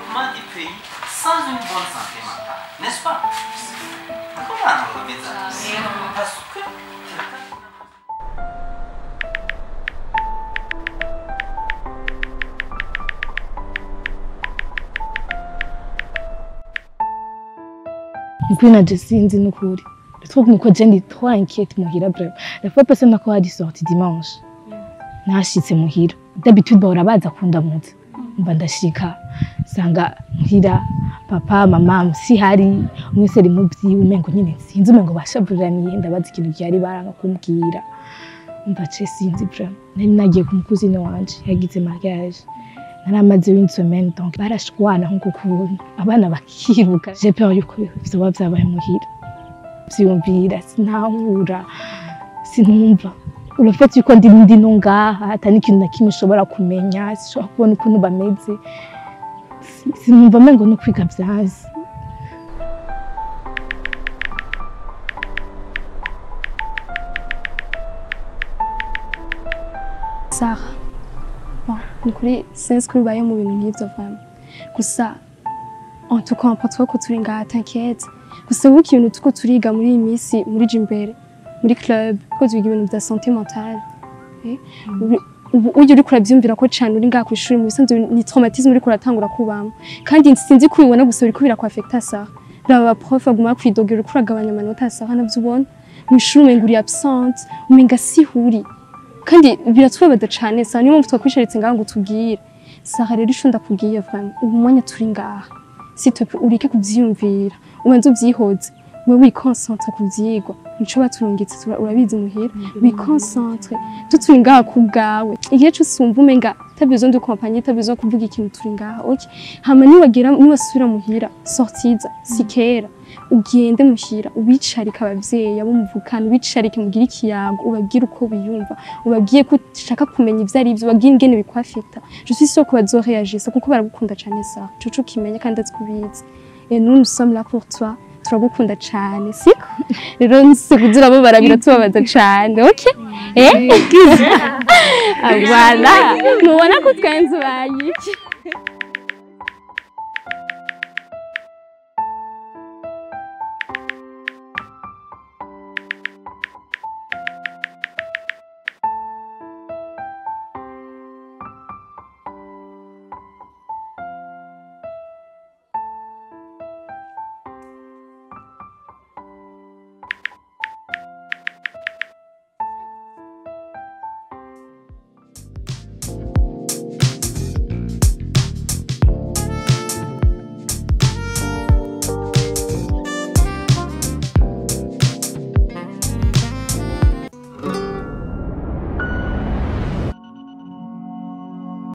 développement du pays sans une bonne santé mentale, n'est-ce pas? Comment on va ça? Parce que Nukuri naje sinzi nukuri. Le truc nuko je ndi trop inquiète muhira vraiment. La fois passée nako hari sortie dimanche. Nashitse muhira. D'habitude bahora baza kundamutsa. Mba ndashika sanga muhira papa mama si hari umwe ari mu vyiwe umengo nyine sinzi umengo bashavuraniye ndabaza ikintu cyari baranga kumbwira. Mba ce sinzi vraiment. Nari nagiye ku mukuzine wanje yagize mariage. Naramaze une semaine donc barashwana nkuko kubona abana bakiruka. J'ai peur yuko vyoba vyabaye muhira. Vyumvira sinahura sinumva. Le fait yuko ndi no ngaha ata n'ikintu na kimwe ushobora kumenya, sinshobora kubona ukuntu bameze. Sinumva mengo no kwiga vyazi. Sarah. Bon, nukuri sinzi ko ubaye mu bintu nk'ivyo vraiment. Gusa en tout cas on ko turi ngaha t'inquiète. Gusa ubu ikintu tuko turiga muri iyi minsi muri Jimbere, muri club, ko twiga ibintu vya santé mentale. Ubu ujye uriko uravyumvira ko cane uri ngaha kw'ishuri mu bisanzwe ni traumatisme uriko uratangura kubamo. Kandi sinzi ko ubibona gusa biriko birakwafecta Sarah. Raba prof aguma kwidogera uriko uragabanya amanota Sarah navyo ubona. Mw'ishuri umenga uri absente, umenga sihuri. Kandi biratubabaza cane Sarah, niyo mpamvu twakwisharitse ngaha ngo tubwire. Sarah rero ico ndakubwiye vraiment, ubu mwanya turi ngaha. S'il te plaît, ureke kuvyiyumvira, ubanze uvyihoze, wewe wiconcentre ku vyigwa. Nico baturungitse urabizi muhira, wiconcentre. Tuturi ngaha ku bwawe. Igihe cose wumva umenga t'as besoin de compagnie, t'as besoin kuvuga ikintu turi ngaha, okay? Hama niwagera niwasubira muhira, sortiza, si kera. Ugende muhira ubicarike abavyeyi abo muvukana, ubicarike mugire ikiyago, ubabwire uko wiyumva, ubabwiye ko ushaka kumenya ivyo ari vyo, ubabwire ingene bikwafecta. Je suis sûre ko bazoreagisa kuko baragukunda cane Sarah. Coco kimenya kandi azi kubizi. Et nous, nous sommes là pour toi. Turagukunda cane, siko? Rero nsikugira abo barabira tubabaza cane, okay? Eh? Voilà. Mubona ko twenze ubaye iki?